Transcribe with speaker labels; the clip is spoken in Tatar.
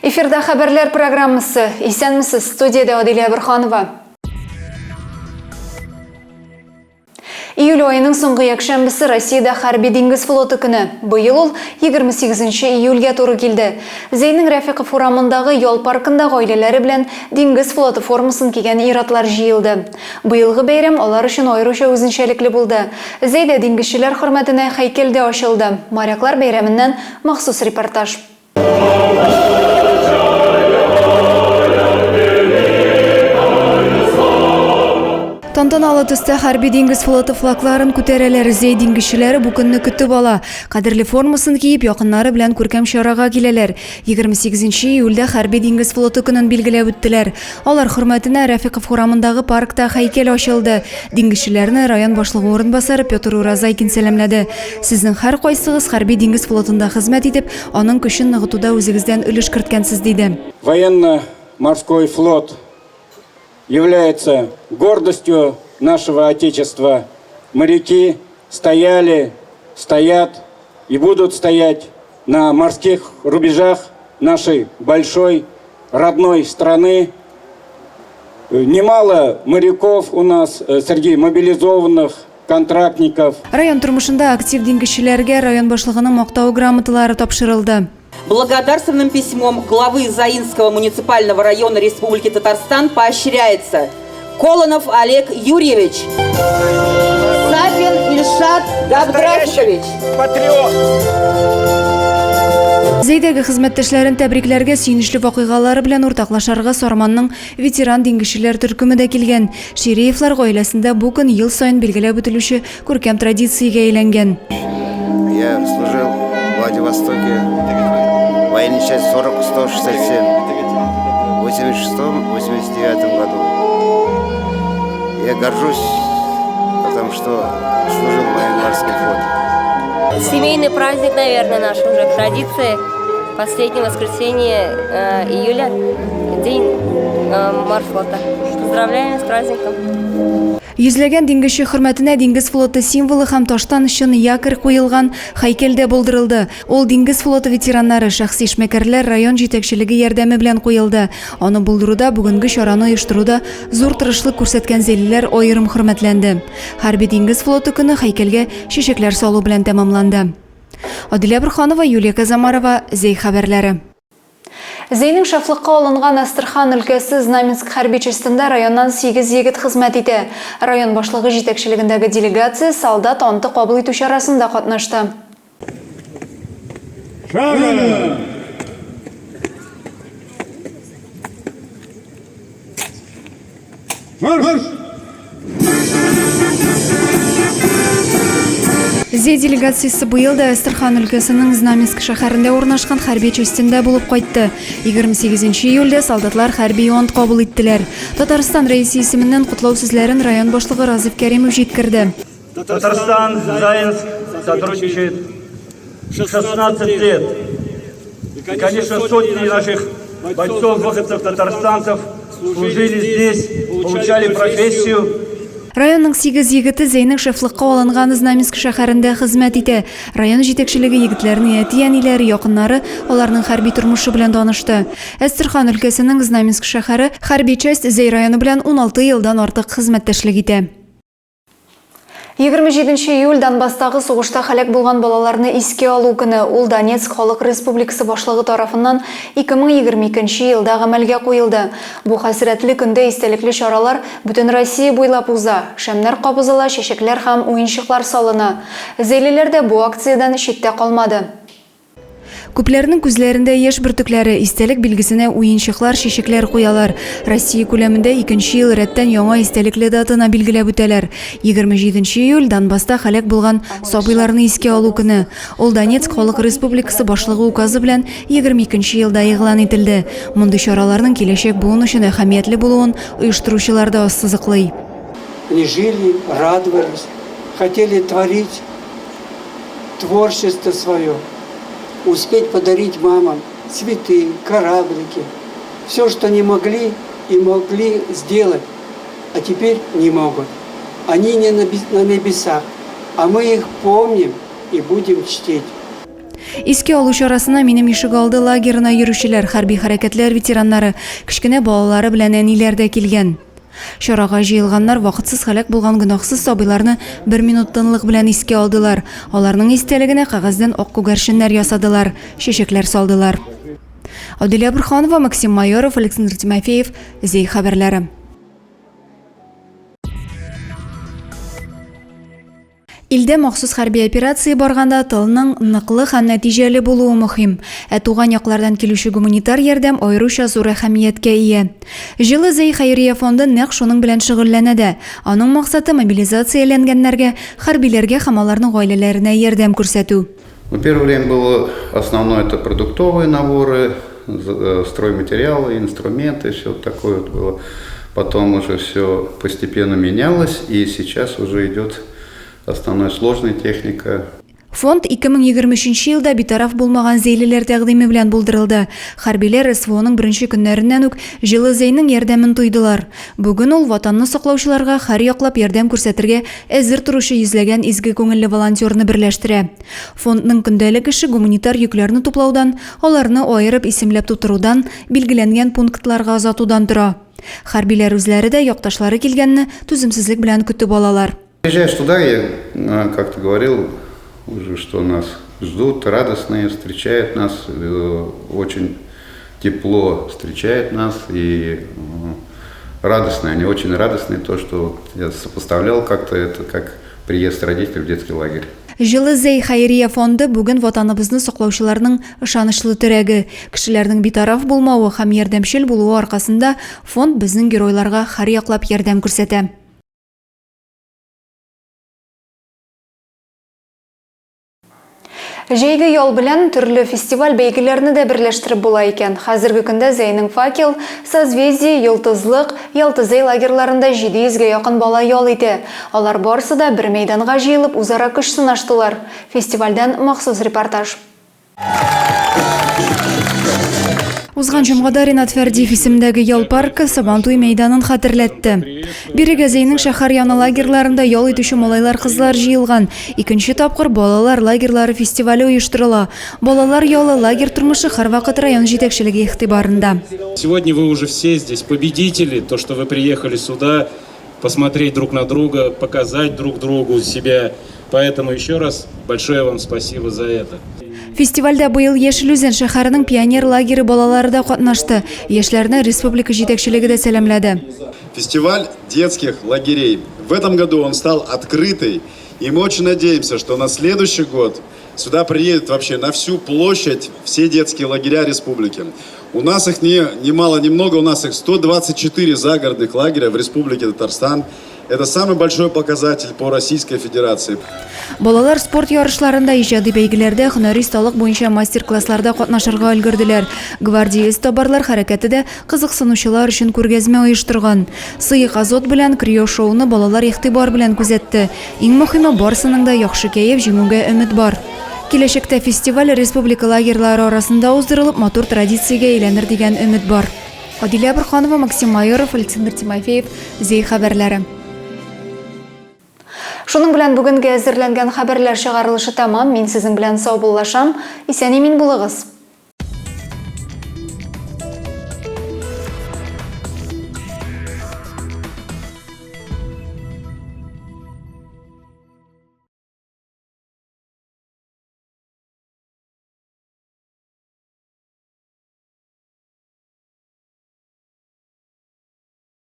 Speaker 1: Эфирда хәбәрләр программасы. Исәнмесез, студиядә Адилә Борханова. Июль аеның соңгы якшәмбесе Россиядә хәрби диңгез флоты көне. Быел ул 28 июльгә туры килде. Зәйнең Рәфиков урамындагы ял паркында гаиләләре белән диңгез флоты формасын кигән ир-атлар җыелды. Быелгы бәйрәм алар өчен аеруча үзенчәлекле булды. Зәйдә диңгезчеләр хөрмәтенә һәйкәл дә ачылды. Моряклар бәйрәменнән махсус репортаж. Тантаналы төстә хәрби диңгез флоты флагларын күтәрәләр. Зәй диңгезчеләре бу көнне көтеп ала. Кадерле формасын киеп, якыннары белән күркәм чарага киләләр. 28 июльдә хәрби диңгез флоты көнен билгеләп үттеләр. Алар хөрмәтенә Рәфиков урамындагы паркта һәйкәл ачылды. Диңгезчеләрне район башлыгы урынбасары Петр Уразайкин сәламләде. Сезнең һәркайсыгыз хәрби диңгез флотында хезмәт итеп, аның көчен ныгытуда үзегездән өлеш керткәнсез, диде.
Speaker 2: Военно-морской флот является гордостью нашего Отечества. Моряки стояли, стоят и будут стоять на морских рубежах нашей большой родной страны. Немало моряков у нас среди мобилизованных, контрактников.
Speaker 1: Район тормышында актив диңгезчеләргә район башлыгының мактау грамоталары тапшырылды.
Speaker 3: Благодарственным письмом главы Заинского муниципального района Республики Татарстан поощряется Колонов Олег Юрьевич, Сафин Ильшат Габдрафикович.
Speaker 2: Патриот!
Speaker 1: Зәйдәге хезмәттәшләрен тәбрикләргә, сөенечле вакыйгалары белән уртаклашарга Сарманның ветеран диңгезчеләр төркеме дә килгән. Ширеевлар гаиләсендә бу көн ел саен билгеләп үтелүче күркәм традициягә әйләнгән.
Speaker 4: Я служил в Владивостоке, военная часть 40-167, в 86-89 году. Я горжусь, потому что служил в военно-морском флоте.
Speaker 5: Семейный праздник, наверное, наш уже традиция. Последнее воскресенье июля, день морфлота. Поздравляем с праздником!
Speaker 1: Йөзләгән диңгезче хөрмәтенә диңгез флоты символы һәм таштан чын якорь куелган һәйкәл дә булдырылды. Ул диңгез флоты ветераннары, шәхси эшмәкәрләр, район җитәкчелеге ярдәме белән куелды. Аны булдыруда, бүгенге чараны оештыруда зур тырышлык күрсәткән зәйлеләр аерым хөрмәтләнде. Хәрби диңгез флоты көне һәйкәлгә чәчәкләр салу белән тәмамланды. Адилә Борһанова, Юлия Казамарова, Зәй хәбәрләре. Зәйнең шефлыкка алынган Әстерхан өлкәсе Знаменск хәрби частендә районнан сигез егет хезмәт итә. Район башлыгы җитәкчелегендәге делегация солдат анты кабул итү чарасында катнашты.
Speaker 2: Шагом! Марш!
Speaker 1: Зәй делегациясе быел да Әстерхан өлкәсенең Знаменск шәһәрендә урнашкан хәрби частендә булып кайтты. 28 июльдә солдатлар хәрби ант кабул иттеләр. Татарстан Рәисе исеменнән котлау сүзләрен район башлыгы Разиф Кәримов җиткерде.
Speaker 6: Татарстан, Заинск сотрудничает 16 лет. И, конечно, сотни наших бойцов, выходцев, татарстанцев служили здесь, получали профессию.
Speaker 1: Районның сигез егете Зәйнең шефлыкка алынган Знаменск шәһәрендә хезмәт итә. Район җитәкчелеге егетләрнең әти-әниләре, якыннары, аларның хәрби тормышы белән танышты. Әстерхан өлкәсенең Знаменск шәһәре хәрби часть Зәй районы белән 16 елдан артык хезмәттәшлек итә. 27 июль Донбасстагы сугышта һәлак булган балаларны искә алу көне. Ул Донецк Халык Республикасы башлыгы тарафыннан 2022 елда гамәлгә куелды. Бу хәсрәтле көндә истәлекле чаралар бөтен Россия буйлап уза. Шәмнәр кабызыла, чәчәкләр һәм уенчыклар салына. Зәйлеләр дә бу акциядән читтә калмады. Күпләрнең күзләрендә яшь бөртекләре, истәлек билгесенә уенчыклар, чәчәкләр куялар. Россия күләмендә икенче ел рәттән яңа истәлекле датаны билгеләп үтәләр. 27 июль, Донбасста һәлак булган сабыйларны искә алу көне. Ул Донецк Халык Республикасы башлыгы указы белән 22 елда игълан ителде. Мондый чараларның киләчәк буын өчен әһәмиятле булуын оештыручылар да ассызыклый.
Speaker 7: Они жили, радовались, хотели творить творчество свое, успеть подарить мамам цветы, кораблики, все, что не могли и могли сделать, а теперь не могут. Они не на небесах, а мы их помним и будем чтить.
Speaker 1: Искә алу чарасына Минем ишегалды лагерына йөрүчеләр, хәрби хәрәкәтләр ветераннары, кечкенә балалары белән әниләр дә килгән. Чарага җыелганнар вакытсыз һәлак булган гөнаһсыз сабыйларны бер минут тынлык белән искә алдылар. Аларның истәлегенә кәгазьдән ак күгәрченнәр ясадылар, чәчәкләр салдылар. Адилә Борһанова, Максим Майоров, Александр Тимофеев, Зәй хәбәрләре. Илдә махсус хәрби операция барганда тылның ныклы һәм нәтиҗәле булуы мөһим. Ә туган яклардан килүче гуманитар ярдәм аеруча зур әһәмияткә ия. Җылы Зәй хәйрия фонды нәкъ шуның белән шөгыльләнә дә. Аның максаты, мобилизацияләнгәннәргә, хәрбиләргә һәм аларның гаиләләренә ярдәм күрсәтү.
Speaker 8: Ну, первое время было основное это продуктовые наборы, э, стройматериалы, инструменты, все вот такое вот было. Потом уже все постепенно менялось, и сейчас уже идет основная сложная техника.
Speaker 1: Фонд 2023 елда битараф булмаган зәйлеләр тәкъдиме белән булдырылды. Хәрбиләр СВОның беренче көннәреннән үк Җылы Зәйнең ярдәмен тойдылар. Бүген ул Ватанны саклаучыларга һәрьяклап ярдәм күрсәтергә әзер торучы йөзләгән изге күңелле волонтерны берләштерә. Фондның көндәлек эше гуманитар йөкләрне туплаудан, аларны аерып исемләп тутырудан, билгеләнгән пунктларга озатудан тора. Хәрбиләр үзләре дә якташлары килгәнне түземсезлек белән көтеп алалар.
Speaker 8: Приезжаешь туда, я как-то говорил уже, что нас ждут, радостные, встречают нас, э, очень тепло встречают нас и э, радостные, они очень радостные, то, что я сопоставлял как-то это, как приезд родителей в детский лагерь.
Speaker 1: Җылы Зәй хәйрия фонды бүген Ватаныбызны саклаучыларның ышанычлы терәге. Кешеләрнең битараф булмавы һәм ярдәмчел булуы аркасында фонд безнең геройларга һәрьяклап ярдәм күрсәтә. Җәйге ял белән төрле фестиваль-бәйгеләрне дә берләштереп була икән. Хәзерге көндә Зәйнең Факел, Созвездие, Йолдызлык, Ялтызәй лагерьларында 700 гә якын бала ял итә. Алар барысы да бер мәйданга җыелып үзара көч сынаштылар. Фестивальдән махсус репортаж. Узган җомгада Ринат Фәрдиев исемендәге ял паркы Сабантуй мәйданын хәтерләтте. Бирегә Зәйнең шәһәр яны лагерьларында ял итүче малайлар-кызлар җыелган. Икенче тапкыр балалар лагерьлары фестивале оештырыла. Балалар ялы, лагерь тормышы һәрвакыт район җитәкчелеге игътибарында.
Speaker 9: Сегодня вы уже все здесь победители, то, что вы приехали сюда, посмотреть друг на друга, показать друг другу себя. Поэтому еще раз большое вам спасибо за это.
Speaker 1: Фестивальдә быел Яшел Үзән шәһәренең Пионер лагере балалары да катнашты. Яшьләрне республика җитәкчелеге дә сәламләде.
Speaker 10: Фестиваль детских лагерей. В этом году он стал открытый. И мы очень надеемся, что на следующий год сюда приедут вообще на всю площадь все детские лагеря республики. У нас их не, не мало, не много, у нас их 124 загородных лагеря в Республике Татарстан. Это самый большой показатель по Российской Федерации.
Speaker 1: Балалар спорт ярышларында, иҗади бәйгеләрдә, һөнәри осталык буенча мастер-классларда катнашырга өлгерделәр. Гвардия эзтабарлар хәрәкәте дә кызыксынучылар өчен күргәзмә оештырган. Сыек азот белән крио-шоуны балалар игътибар белән күзәтте. Иң мөһиме, барысының да яхшы кәеф, җиңүгә өмет бар. Киләчәктә фестиваль республика лагерьлары арасында уздырылып, матур традициягә әйләнер дигән өмет бар. Адилә Борһанова, Максим Майоров, Александр Тимофеев, Зәй хәбәрләре. Шуның белән бүгенге әзерләнгән хәбәрләр чыгарылышы тәмам. Мин сезнең белән саубуллашам. Исән-имин булыгыз.